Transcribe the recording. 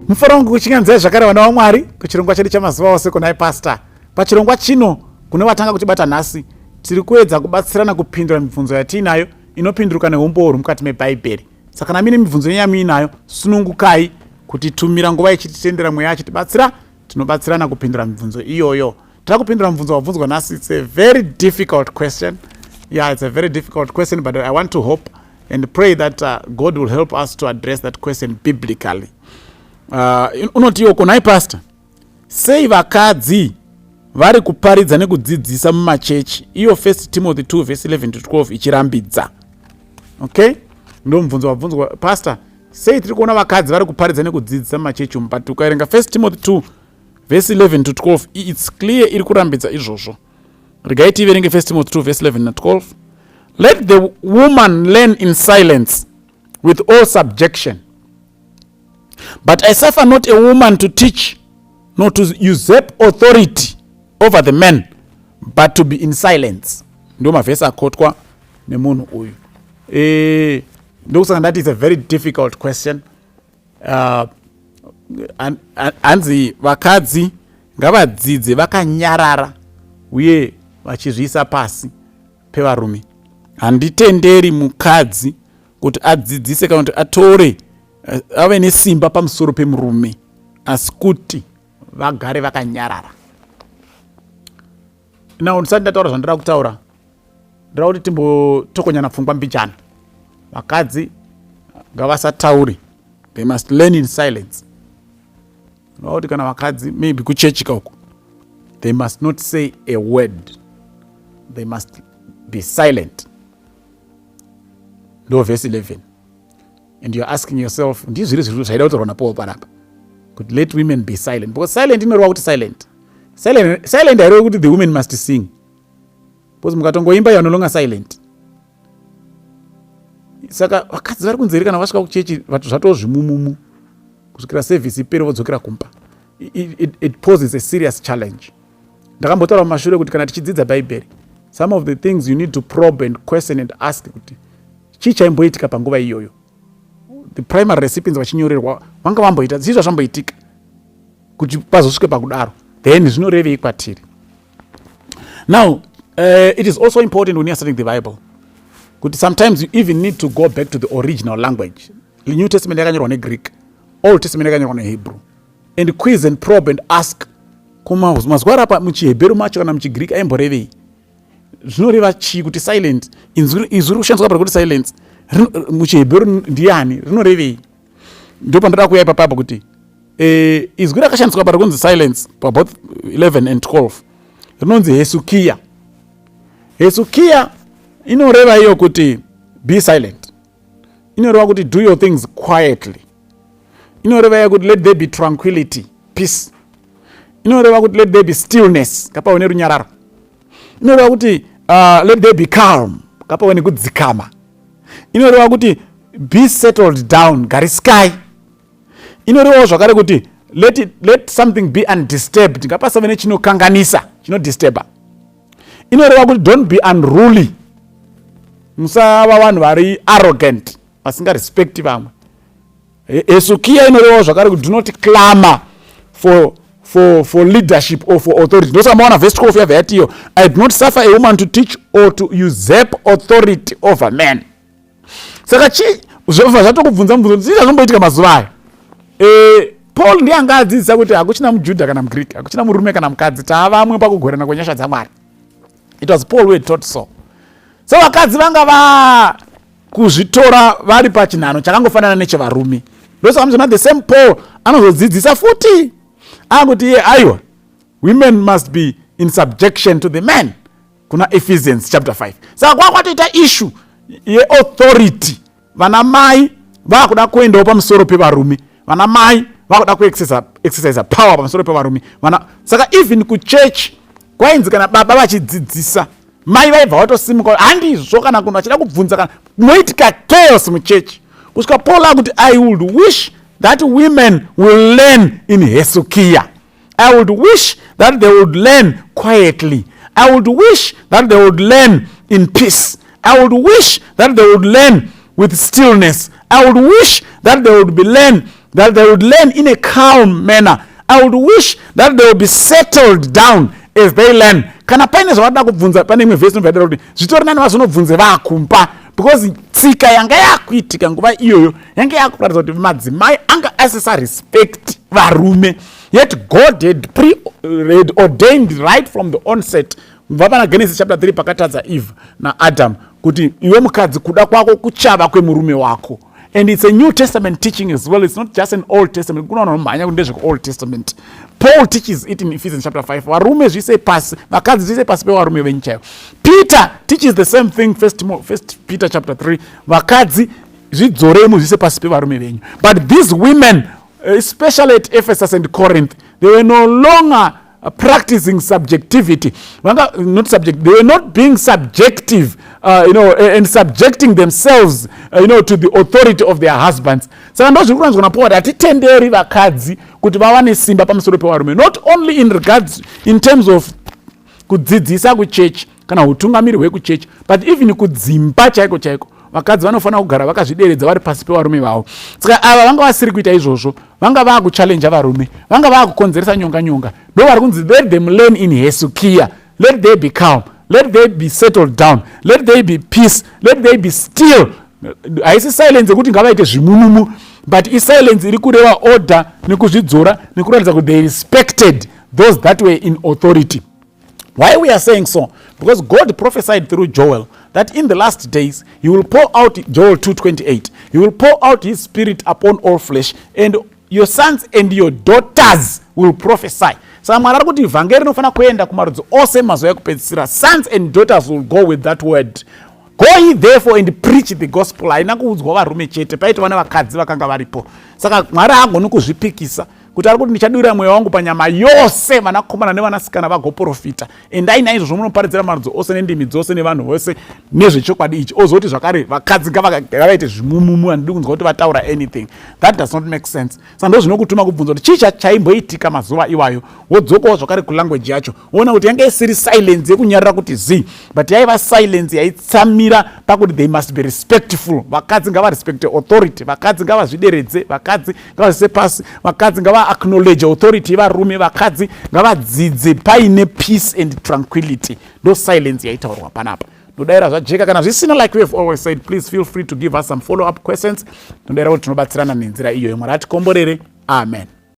Mufaro wangu kuchinganzai zvakare vana vaMwari kuchirongwa chedu chamazuva ose kunai Pastor. Pachirongwa chino kune vatanga kutibata nhasi, tiri kuedza kubatsirana kupindura mibvunzo yatiinayo inopinduruka neumbowo huri mukati meBhaibheri. Saka kana muine mibvunzo yenyu yamuinayo, sunungukai kutitumira nguva ichititendera mweya achitibatsira, tinobatsirana kupindura mibvunzo iyoyo. Tiri kupindura mubvunzo wabvunzwa nhasi. It's a very difficult question. Yeah, it's a very difficult question, but I want to hope and pray that God will help us to address that question biblically. Unoti iwo kunai pastor, sei vakadzi vari kuparidza nekudzidzisa mumachechi iyo 1 Timothy 2 verse 11 to 12 ichirambidza? Okay, ndo mubvunzo wabvunzwa. Pastor, sei tiri kuona vakadzi vari kuparidza nekudzidzisa mumachechi umu, but ukaverenga 1 Timothy 2 verse 11 to 12, it's clear iri kurambidza izvozvo. Regai tiverenge 1 Timothy 2 verse 11 na 12. "Let the woman learn in silence with all subjection. But I suffer not a woman to teach, nor to usurp authority over the men, but to be in silence." Ndo mavhesi akotwa nemunhu uyu. Ndokusaka ndati it's a very difficult question. Hanzi vakadzi ngavadzidze vakanyarara uye vachizviisa pasi pevarume. Handitenderi mukadzi kuti adzidzise kana kuti atore ave nesimba pamusoro pemurume, asi kuti vagare vakanyarara. Now, ndisati ndataura zvandira kutaura, ndira kuti timbotokonyana pfungwa mbijana. Vakadzi ngavasatauri, they must learn in silence. Kuti kana vakadzi maybe kuchechika uko, they must not say a word, they must be silent. Ndo verse 11. And you're asking yourself, ndizviri zviri zvaida kutaurwa naPaul panapa kuti let women be silent? Because silent inoreva kuti silent, silent, silent hairevi kuti the women must sing, because mukatongoimba, you are no longer silent. Saka vakadzi vari kunzeri, kana vasvika kuchechi zvatoo zvimumumu kusvikira service ipere, vodzokera kumba. It poses a serious challenge. Ndakambotaura mumashure kuti kana tichidzidza Bhaibheri, some of the things you need to probe and question and ask kuti chii chaimboitika panguva iyoyo, the primary recipients vachinyorerwa vanga vamboita zvii, zvazvamboitika kuti pazosvike pakudaro, then zvinorevei kwatiri. Now, it is also important when you are studying the Bible kuti sometimes you even need to go back to the original language. The New Testament yakanyorwa neGreek, Old Testament yakanyorwa neHebrew, and quiz and probe and ask mazuva arapa muchiHebheru macho kana muchiGreek aimborevei, zvinoreva chii kuti silent. Izwi riri kushandiswa pari kuti silence muchiHebheru ndiani, rinorevei? Ndo pandoda kuuya ipapapo kuti izwi rakashandiswa pari kunzi silence paboth 11 and 12 rinonzi hesukia. Hesukia inoreva iyo kuti be silent, inoreva kuti do your things quietly, inoreva iyo kuti let there be tranquility, peace, inoreva kuti let there be stillness, ngapave nerunyararo, inoreva kuti let there be calm, ngapave nekudzikama, inoreva kuti be settled down, gariskai, inorevawo zvakare kuti let something be undisturbed, ngapasave nechinokanganisa, chinodisturba. Inoreva kuti don't be unruly, musava vanhu vari arrogant, vasingarespekti vamwe. Hesukia inorevawo zvakare kuti do not clamor for leadership or for authority. Ndosaka maona verse 12 yabva yatiyo, "I do not suffer a woman to teach or to usurp authority over men." Saka chi zvobva zvatokubvunza mubvunzo, chii zvazvomboitika mazuva aya? Paul ndiye anga adzidzisa kuti hakuchina muJudha kana muGreek, hakuchina murume kana mukadzi, taavamwe pakugorana kwenyasha dzaMwari. It was Paul who had taught so. So vakadzi vanga va kuzvitora vari pachinhano chakangofanana nechevarume. Ndosaka muchiona the same Paul anozodzidzisa futi akuti iye, aiwa, women must be in subjection to the man, kuna Ephesians chapter 5. Saka kwakwatoita issue yeauthority. Vana mai vakuda kuendawo pamusoro pevarume, vana mai vakuda kuexercise power pamusoro pevarume vana. Saka even kuchurch kwainzi kana baba vachidzidzisa, mai vaibva vatosimuka, handizvo, kana kunhu vachida kubvunza, kana moitika chaos muchechi, kusvika Paul akuti, "I would wish that women will learn in hesukia. I would wish that they would learn quietly. I would wish that they would learn in peace. I would wish that they would learn with stillness. I would wish that they would be learn That they would learn in a calm manner. I would wish that they would be settled down as they learn. Kana paine zvavada kubvunza, pane imwe vhesi inobva kuti zvitori nani vazonobvunze vaakumba, because tsika yanga yakuitika nguva iyoyo yanga yakuratidza kuti madzimai anga asisarespect varume. Yet God had ordained right from the onset, kubva pana Genesis chapter 3 pakatadza Eve naAdam, kuti iwe mukadzi, kuda kwako kuchava kwemurume wako. And it's a New Testament teaching as well. It's not just an Old Testament. Kuna vanhu vanomhanya kuti ndezvekuOld Testament. Paul teaches it in Ephesians chapter 5: varume, zviisei pasi, vakadzi, zviisei pasi pevarume venyu chaivo. Peter teaches the same thing, First Peter chapter 3: vakadzi, zvidzorei, muzviise pasi pevarume venyu. But these women, especially at Ephesus and Corinth, they were no longer practicing subjectivity. Vanga not subject, they were not being subjective and subjecting themselves to the authority of their husbands. Saka ndo zviri kuranzwa naPaul kuti hatitenderi vakadzi kuti vawane simba pamusoro pevarume, not only in regards, in terms of kudzidzisa kuchechi kana utungamiri hwekuchechi, but even kudzimba chaiko chaiko, vakadzi vanofanira kugara vakazvideredza vari pasi pevarume vavo. Saka ava vanga vasiri kuita izvozvo, vanga vaakuchallenja varume, vanga vaakukonzeresa nyonga nyonga. Ndo vari kunzi, "Let them learn in hesychia. Let they be calm, let they be settled down, let they be peace, let they be still." Haisi silence yekuti ngavaite zvimumumu, but isilence iri kureva order nekuzvidzora nekuratidza kuti they respected those that were in authority. Why we are saying so? Because God prophesied through Joel that in the last days he will pour out, Joel 2:28, he will pour out his spirit upon all flesh, and your sons and your daughters will prophesy. Saka Mwari ari kuti vhangeri rinofanira kuenda kumarudzi ose mazuva ekupedzisira. Sons and daughters will go with that word. "Go ye therefore and preach the gospel." Haina kuudzwa varume chete, paitova nevakadzi vakanga varipo. Saka Mwari haagoni kuzvipikisa kuti ari kuti, "Ndichadurira mweya wangu panyama yose, vanakomana nevanasikana vagoprofita. Endai naizvozvo munoparidzira marudzi ose nendimi dzose nevanhu vose nezvechokwadi ichi." Ozoti zvakare vakadzi ngavaite zvimumumu, handidi kunzwa kuti vataura anything. That does not make sense. Saka ndo zvinokutuma kubvunza kuti chii chaimboitika mazuva iwayo. Wodzokawo zvakare kulanguage yacho, woona kuti yanga isiri silence yekunyarira kuti z, but yaiva silence yaitsamira pakuti they must be respectful. Vakadzi ngavarespecte authority, vakadzi ngavazvideredze, vakadzi ngavazvise pasi, vakadzi ngava acknowledge authority yevarume, vakadzi ngavadzidze paine peace and tranquility. Ndo silence yaitaurwa panapa. Ndodayira zvajeka. Kana zvisina, like we have always said, please feel free to give us some follow up questions. Ndodayira kuti tinobatsirana nenzira iyoyo. Mwari atikomborere. Amen.